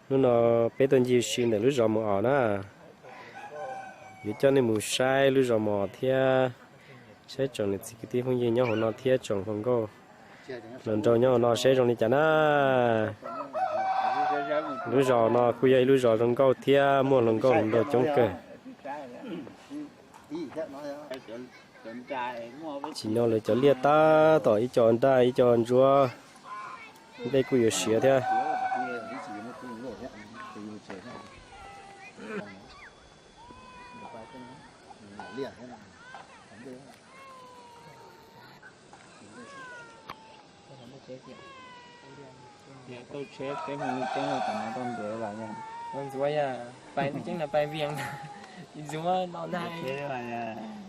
Hnub no peb tuaj ncig si ntawm lub zos Mus Os na, yuav coj nej mus saib lub zos Mus Os thiab saib tsoom niam txiv kwv tij phooj ywg nyob hauv no thiab tsoom hluas nkauj hluas nraug nyob hauv no seb zoo li cas na. Lub zos no kuj yog ib lub zos zoo nkauj thiab muaj hluas nkauj hluas nraug coob kawg. Tsim nyog lawv cov liaj tab tom ib co nraj ib co ntsuab, dej kuj yuav siav thiab.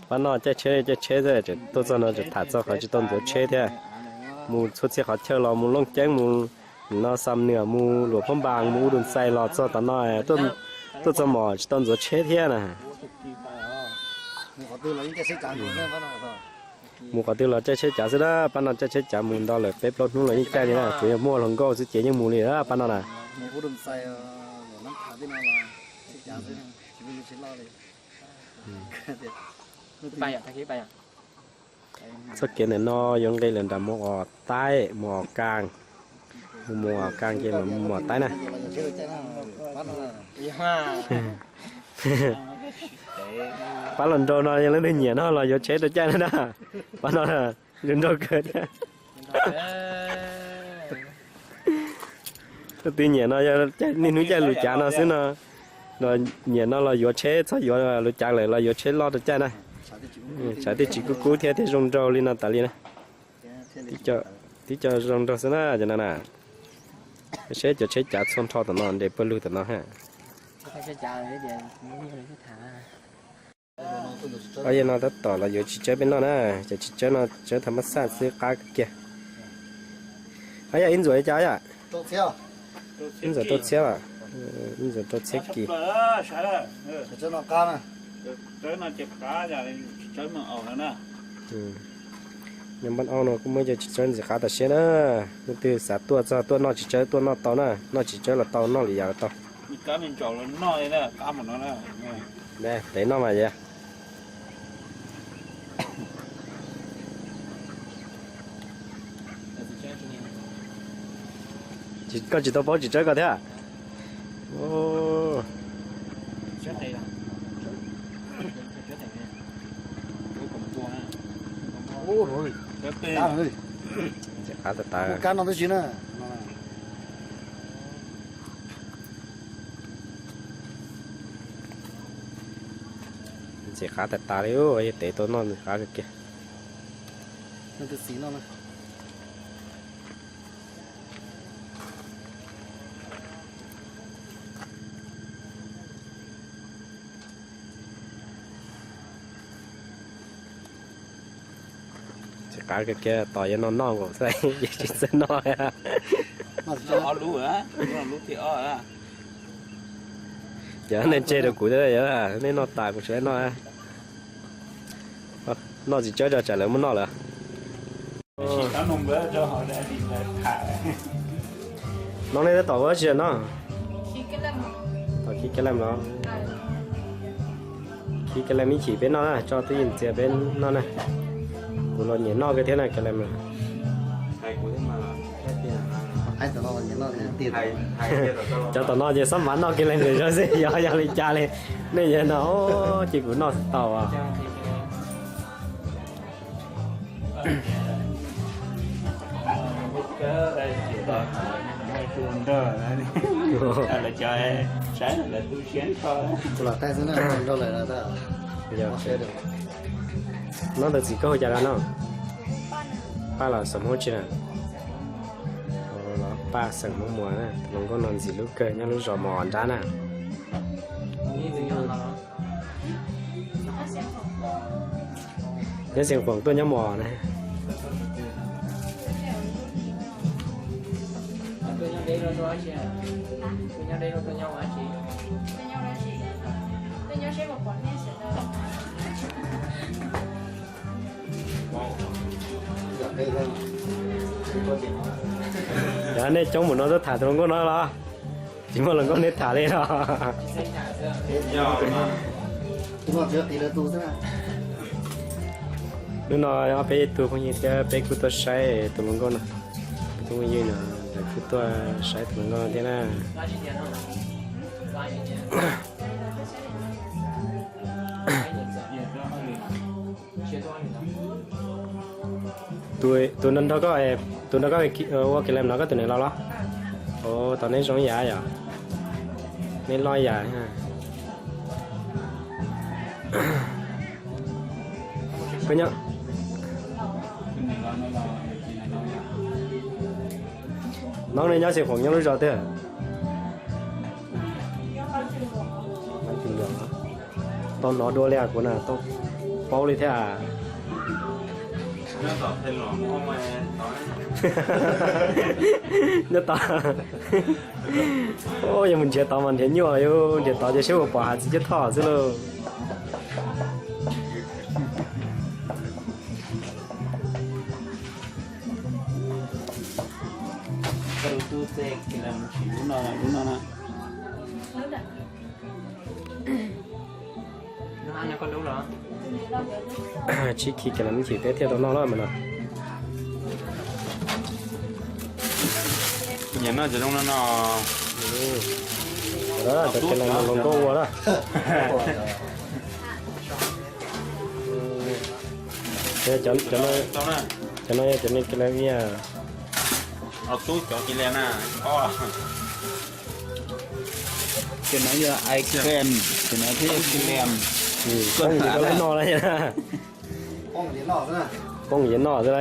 Pab no caij tsheb caij tsheb xwb, tuaj txog no tseem tham txog qhov tsis tau ntxuav tsheb thiab. Mus txhua txhia qhov chaw los mus Looj Ceeb mus no Xam Nuam mus Luam Phab Npas mus U Dum Xais los txog tom no, tuaj txog mom tsis tau ntxuav tsheb thiab na. Mus qhov twg los caij tsheb cav xwb na, pab no caij tsheb cav mus nto lawm peb plaub hnub los yeej caij li na, tsuas yog muaj hluas nkauj xwb ces yeej mus li na pab no na. Txoj kev ntawm no yuav nqis lawm nram Mus Os Taib, Mus Os Kaas, mus Mus Os Kaas ces mam Mus Os Taib na. Pab hluas nraug no yog leej twg nyiam no los yuav tsheb rau caij na na. Pab no zoo nraug kawg thiab. Leej twg nyiam no yog niaj hnub caij lus cav no xwb no, nyiam no los yuav tsheb, txhob yuav lus cav lawm los yuav tsheb loj rau caij na. Tshav thiaj tsis kub kub thiab thiaj zoo nraug li no tas li na. Tib co zoo nraug xwb na cov no na. Seb cov tsheb cav txhua nrho tom no nres pawg lug tom no ha. Ob yawg no tab tom los yuav txiv tsawb peb noj na, cov txiv tsawb no txiv tsawb tha mab xaj xwb qab kawg kiag. Ob yawg ib ntxuav li cas yom? Ib ntxuav rau txhiab los? Ib ntxuav rau txhiab kis. Nyob npab auj no kuj muaj cov txiv tsawb ntxim qab tas siab na. Leej twg xav tuaj txog tuaj noj txiv tsawb tuaj noj tau na, noj txiv tsawb los tau, noj lwm yam los tau. Tev noj mas yog. Koj tsis tau paub txiv tsawb koj thiab? Ntxim qab tas tas. Ntxim qab tas tas li, yog tev tau noj ntxim qab kawg kiag. Ntxim qab kawg kiag, tos yog no noj nkaus xwb, yog tsis txawj noj. Yog nej tseg rau kuv thiab, yog nej noj tas kuv tsis noj. Noj txiv tsawb tso tsam lawv muab noj lawm. No nej tab tom ua tsi no? Tom khib kiab leej los? Khib kiab leej ib chim peb noj na, tso twj ywm txias peb noj na. Kuv los nyiam noj kawg thiab na kiab leej na. Cov tom no ces xob mav noj kiag leej ntawm zog xwb, yog yog li cas li. Nej yog no ces kuv noj tau. Los tag xwb na, nrog lawm. Noj ntawm txiv koj hu cas no? Paj los xeem Hmoob tsi na? Los Paj xeem Hmoob Muas na, tus hluas nkauj no ntxim hlub kawg nyob lub zos Mos Nrab na. Nyob Xeev Khuam tuaj nyob Mos na. Yog nej coob mus no tuaj tham tus hluas nkauj no los? Tsis muaj hluas nkauj nej tham li los? Hnub no ob peb tug phooj ywg thiab peb kuj tuaj saib tus hluas nkauj no. Peb tus phooj ywg no lawv kuj tuaj saib tus hluas nkauj no thiab na. Tus nrog koj, tus nrog koj ua kev lem no koj tus niam laus los? Ov, tos neb zoo ib yam yom. Neb loj ib yam. Koj nyob, noob nej nyob xeev Khoom nyob lub zos twg? Tau hnov dua li kuv na, tau paub li thiab. Nyob tod. Yog mus nrhiav tod mas nrhiav nyuaj, yog nrhiav tod ces saib puas pom hav txiv cov thoj xwb lauj. Tsib khi kev lem chim peb thiaj tau noj lawm mas no. Nyiam noj cov zoo no no. Cov kev lem hluas nkauj ua na. Cov no yog cov kev lem. Tub cov kev lem na. Cov no yog ice cream, cov no thiaj yog kev lem. Poob yam noj xwb na. Poob yam noj xwb na.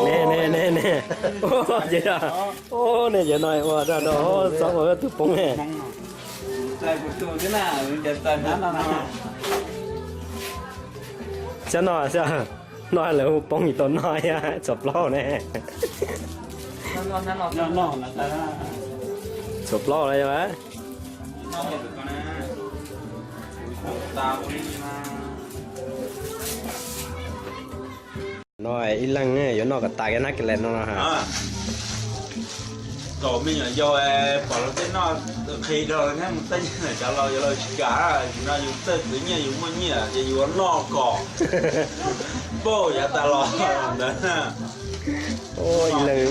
Ne ne ne ne. Ces ne cov no ua daj rau txob ua tus poob ne. Xyov no xyov no lawv hu poob ib tau noj thiab txhua plaub ne. Txhua plaub lawm yog. No ib leeg yuav noj kom tas kev nab kev lem no no ha. Kom me nyuam yaus pom luag tej noj qhis rau thiab mus tej cov laus yuav laus tsis kam, no yus txawj khwv nyiaj yus muaj nyiaj ces yus ua noj kom pauj yav tas los ntawd. Ib leeg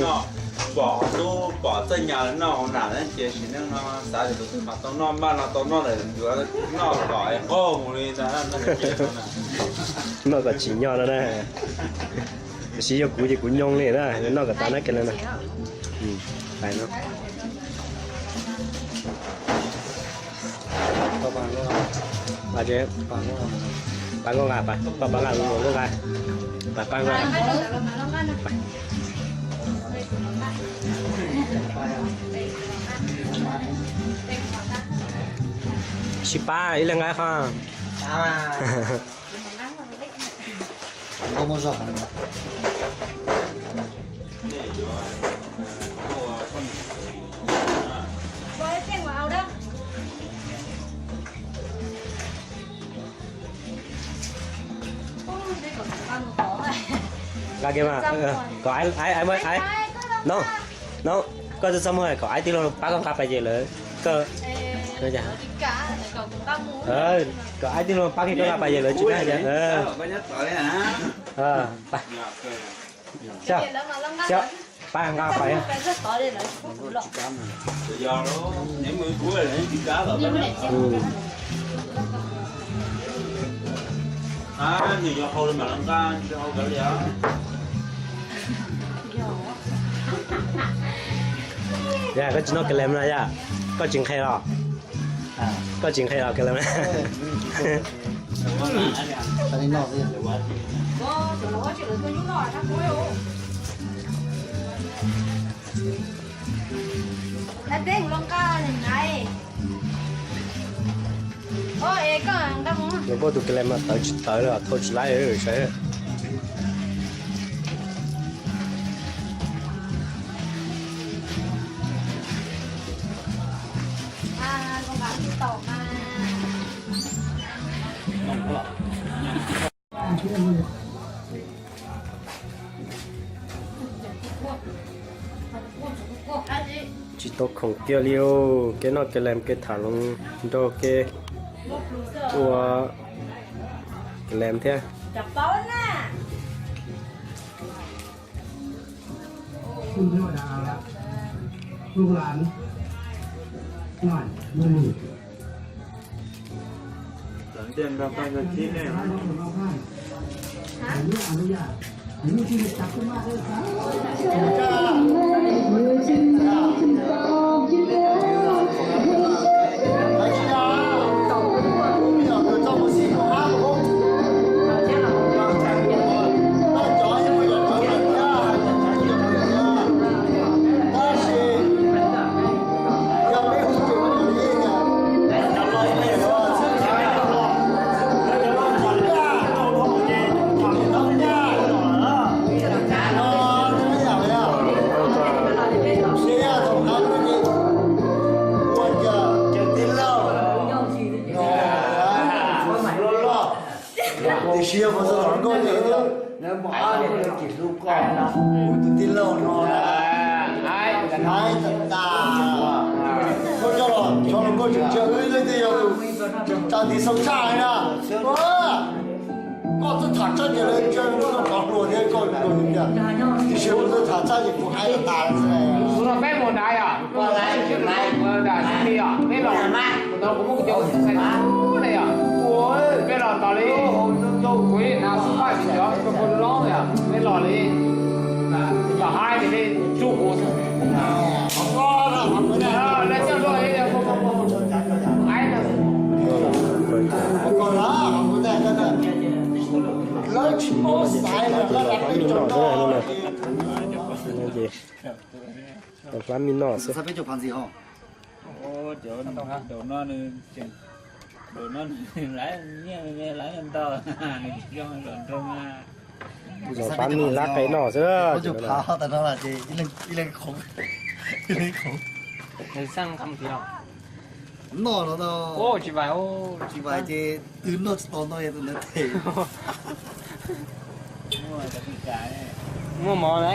pom tub pom txawj nyas noj ua nam na ces sim neej no xav tias tus twg mas tau noj maj no tau noj lawm yuav noj kom qaug mus li ntag. Noj kom tsim nyog no na. Tab sis yog kuv ces kuv nyoo li na, noj kom tas nab kev lem na. Pab nkauj nqa, pab nkauj nqa, pab nkauj nqa. Sib pab ib leeg nqa qhov. Nqa kiag mas, kom ai, ai, ai, no, no, koj txhob muab kom ai tij laug pab koj nqa pais ces lawv, koj, kom ai tij laug pab koj nqa pais ces lawv tsis, pab nqa pais. Yog koj tsis noj kev lem no yog koj tsis nqhis los? Koj tsis nqhis los kev lem? Lawv muab tus kev lem mas tawv tsis tawv li, thauj tsis laib saib. Tsis tau khoom kiag li, kev noj kev lees kev tham hluas nraug kev ua kev lees thiab. Tiam sis yog mus txog tom nkauj ces tias, kuv tus tij laug no, aib tas tas, koj coj los tso hluas nkauj tseem tsawg, wb leej twg yog tus tsa ntiv xau tshaj li na. Koj txawj tham tshaj ces lawv tsawg, koj cov hluas thiab koj hluas tiag. Tiam sis kuv txawj tham tshaj ces kuv aib tas tas. Kuv los peb mus nrad yom, peb los, kuv muab kuv cov txhais tus ne yom, peb los tos li, kuv ib na xub paj tsis cov kua loob yom, peb los li, los haib li tsuj kuv. Lawv coj luaj li, aib na. Lawv tsis paub xaiv lawm, lawv pab me noj xwb na. Ces pab me noj xwb. Los pab me lab qe noj xwb. Noj no, tsis vais ces twg noj tsis tau no yog tus ntawd them. Muaj mov na.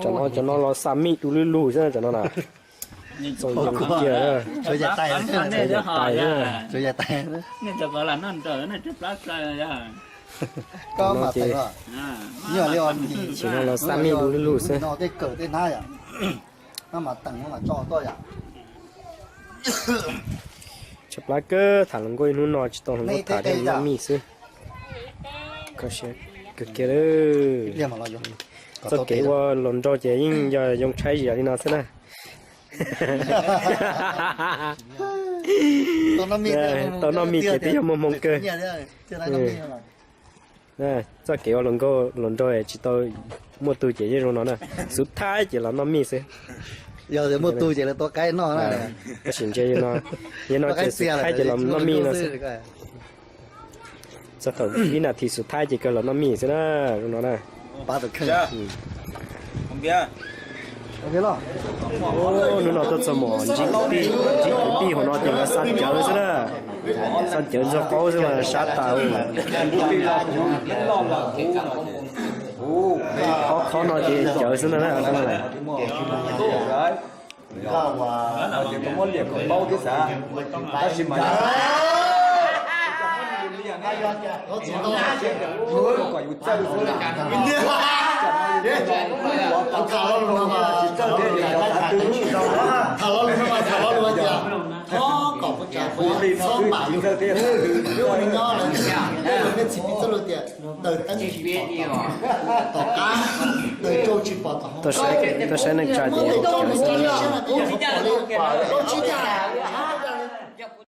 Cov no, cov no los xa mij du lwb lug xwb cov no na. Txaus ntsees tiag tiag. Tsuav yaim tais xwb. Cov no ces, cov no los xa mij du lwb lug xwb. Tshaib plab kawg, tham hluas nkauj ib hnub no tsis tau hluas nkauj tham, noj mij xwb. Kho siab kawg kiag lawm. Txoj kev ua hluas nraug ces yeej yog yoo tshaib zim li no xwb na. Tau noj mij ces twb yog muaj hmoo kawg. Txoj kev ua hluas nkauj hluas nraug tsis tau muaj tug ces yeej zoo no na. Xub thawj ces los noj mij xwb. Yog muaj tug ces lawv tua qaib noj na. Tab sis ntsia, yog no ces xub thawj ces los noj mij no xwb. Txog thaum ib nas this xub thawj ces kawg los noj mij xwb na, zoo no na. Hnub no tuaj txog mom ntsib kwv tij hauv no ces lawv xa cawv xwb na. Xa cawv ntxuag qaub xwb mas sab tas. Qhov qhov no ces cawv xwb na. Tham lo lus no mas tham lo lus tias thov kom puas tsav puas yog txhob pam yus, yus ua neeg nyob lawm, tej laus nej txiv pib txoj lus tias taws teeb tsis pom tom qab, taws tsau tsis pom tom hauv. Tuaj saib neej tsa ces muaj tej tsau nws tsis siab na, peb yuav qhov pom li, rau tsis tias